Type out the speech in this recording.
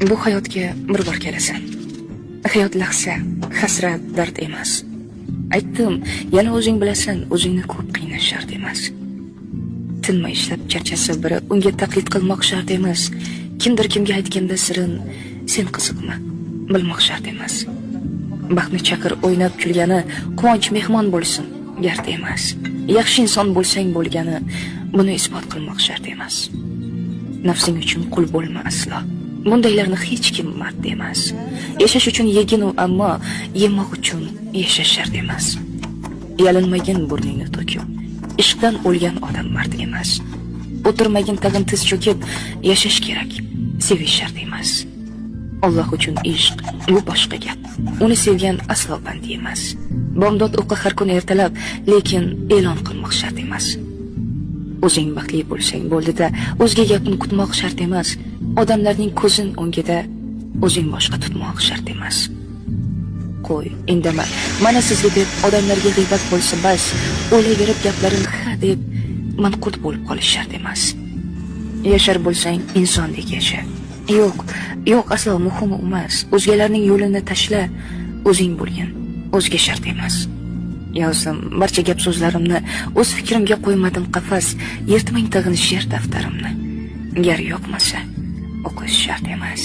Bu hayotga bir bor kelasan. Hayot lahza, hasrat, dard emas. Aytdim, yana o'zing bilasan, o'zingni ko'p qiynash shart emas. Tinmay ishlab charchasa biri, unga taqlid qilmoq shart emas. Kimdir kimga aytganda sirin, sen qiziqma, bilmoq shart emas. Baxtni chaqir o'ynab kulgani, quvonch mehmon bo'lsin, gard emas. Yaxshi inson bo'lsang bo'lgani, buni isbot qilmoq shart emas. Nafsing uchun qul bo'lma aslo. Bundaylarni hech kim mard emas. Yashash uchun yegin u, ammo yemoq uchun yashash shart emas. Yalinmagin burningni to'kib. Ishqdan o'lgan odam mard emas. O'tirmagin tag'in tiz cho'kib, yashash kerak, sevish shart emas. Alloh uchun ishq bu boshqa gap. Uni sevgan aslo band emas. Bomdod o'qi har kun ertalab, lekin e'lon qilmoq shart emas. O'zing baxtli bo'lsang bo'ldida, o'zga gapini kutmoq shart emas. Odamlarning ko'zin o'ngida o'zing boshqa tutmoq shart emas. Qo'y, indama. Mana sizga deb odamlarga g'iybat bo'lsa bas, o'ylayverib gaplarini ha deb manqurt bo'lib qolish shart emas. Yashar bo'lsang insondek yasha. Yo'q, yo'q, aslo muhimi emas. O'zgalarning yo'lini tashla, o'zing bo'lgin. O'zga shart emas. Yozdim barcha gap so'zlarimni, o'z fikrimga qo'ymadim qafas, yirtmang tag'in she'r daftarimni. Gar yoqmasa, o'qish shart emas.